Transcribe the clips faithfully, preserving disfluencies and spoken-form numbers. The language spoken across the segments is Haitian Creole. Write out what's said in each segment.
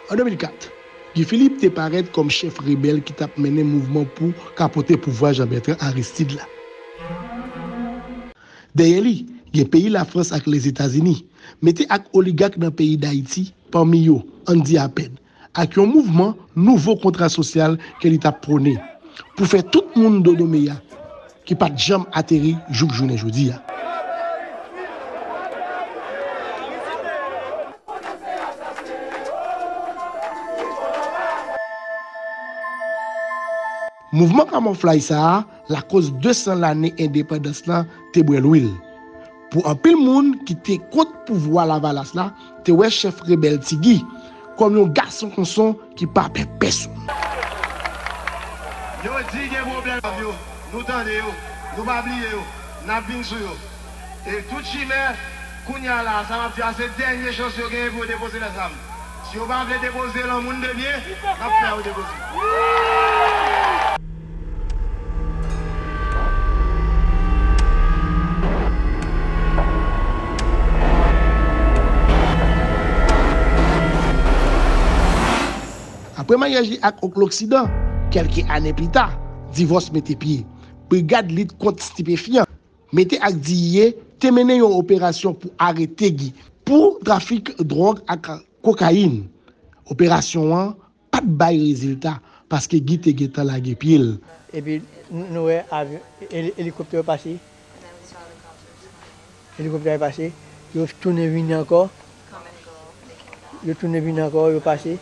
An de mil kat, Guy Philippe te parèt kòm chèf rebèl ki t ap mennen mouvman pou kapote pouvwa Jean Bertrand Aristide la. Dèyè li, gen peyi Lafrans ak Lezetazini, mete ak oligak nan peyi Dayiti, pami yo, Andy Apèd, ak yon mouvman nouvo kontra sosyal ke li t ap pwone, pou fè tout moun dodo meya, ki pa t janm ateri jouk jounen jodi a. Mouvman kamòflaj sa a, lakoz de san lane endepandans lan te bwè lwil. Pou anpil moun ki te kont pouvwa Lavalas la, te wè chèf rebèl Ti Guy kòm yon gason konson ki pa pè pèsonn. Yo di gen pwoblèm yo, nou tande yo, nou pa bliye yo, n ap vin sou yo. E tout chimè, kounye a la, sa m ap di a, se dènye chans yo genyen pou yo depoze lèzam. Si yo pa vle depoze l an moun de byen, n ap fè yo depoze. Apre maryaj li ak Loksidan, kèlke ane pita, divòs mete pye. Brigad lit kont stipefyan, mete ak D E A, te mennen yon operasyon pou arete Guy pou trafik dwòg ak kokayin. Operasyon an pa t bay rezilta, paske Guy te gentan lage pye l. Epi n-, nou wè avyon, eli-, elikoptè yo pase. Elikoptè yo pase, yo tounen vini ankò. Yo tounen vini ankò, yo pase.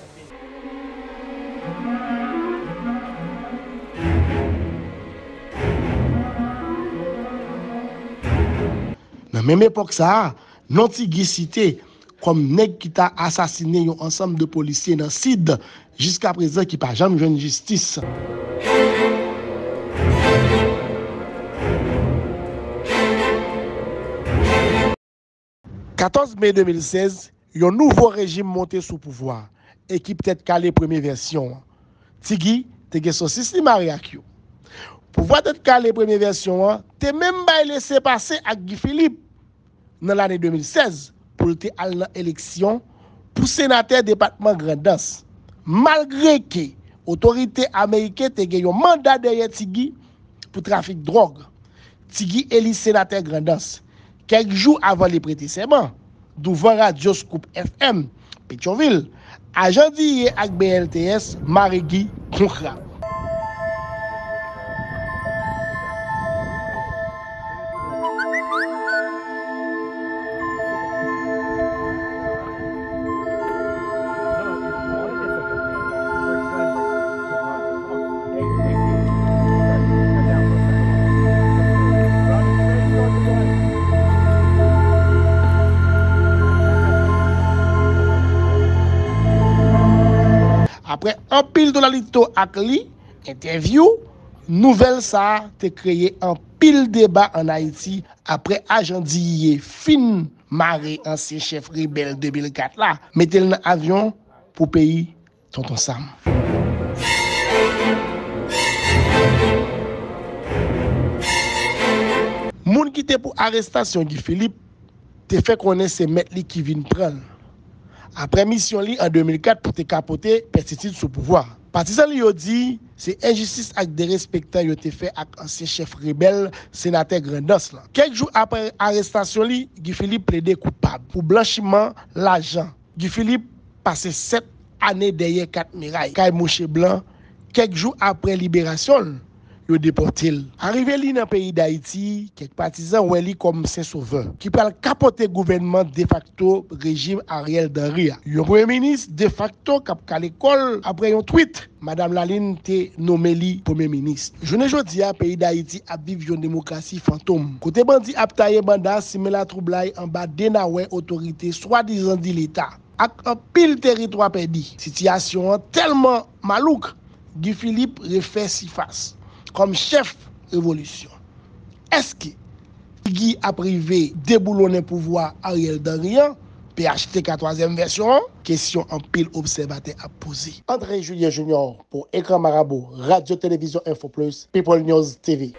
Nan menm epòk sa a, non Ti Guy site kòm nèg ki ta asasinen yon ansanm de polisye nan Sid, jiskaprezan ki pa janm jwenn jistis. Katòz me de mil sèz, yon nouvo rejim monte sou pouvwa, ekip Tèt Kale premye vèsyon an. Ti Guy te gen sosis li mare ak yo. Pouvwa Tèt Kale premye vèsyon an te menm bay lese pase ak Guy Philippe nan lane de mil sèz pou l te al nan eleksyon pou senatè depatman Grandans. Malgre ke otorite ameriken te gen yon manda dèyè Ti Guy pou trafik dwòg, Ti Guy eli senatè Grandans. Kèk jou avan li prete sèman, douvan radyo Scoop F M, Petyonvil, ajan D E A ak B L T S mare Guy kon krab. Apre anpil dolalito ak li, entèvyou, nouvèl sa a te kreye anpil deba ann Ayiti apre ajan D E A fin mare ansyen chèf rebèl de mil kat la, mete l nan avyon pou peyi Tonton Sam. Moun ki te pou arestasyon Guy Philippe te fè konnen se mèt li ki vin pran l. Apre misyon li an de mil kat pou te kapote pèstitid sou pouvwa. Patizan li yo di se enjistis ak derespektan yo te fè ak ansyen chèf rebèl, senatè Grandans lan. Kèk jou apre arestasyon li, Guy Philippe plede koupab pou blanchiman lajan. Guy Philippe pase sèt ane dèyè kat miray, kay mouche blan, kèk jou apre liberasyon l, yo depòte l. Arive li nan peyi Dayiti, kèk patizan wè li kòm sen sovè, ki pral kapote gouvènman defakto rejim Ariel Henry a. Yon premye minis defakto k ap kale kò l apre yon twit. Madanm Lalin te nonmen li premye minis. Jounen jodi a, peyi Dayiti ap viv yon demokrasi fantom, kote bandi ap taye banda, simen latwoublay anba denawè otorite swadizan di Leta, ak anpil teritwa pèdi. Sitiyasyon an tèlman malouk, Guy Philippe refè sifas kòm chèf revolisyon. Èske Ti Guy ap rive deboulonnen pouvwa Ariel Henry an, P H T K twazyèm vèsyon an? Kesyon anpil obsèvatè ap poze. André Julien Junior pou Ekran Marabou, Radyo Televizyon Info Plus, People News T V.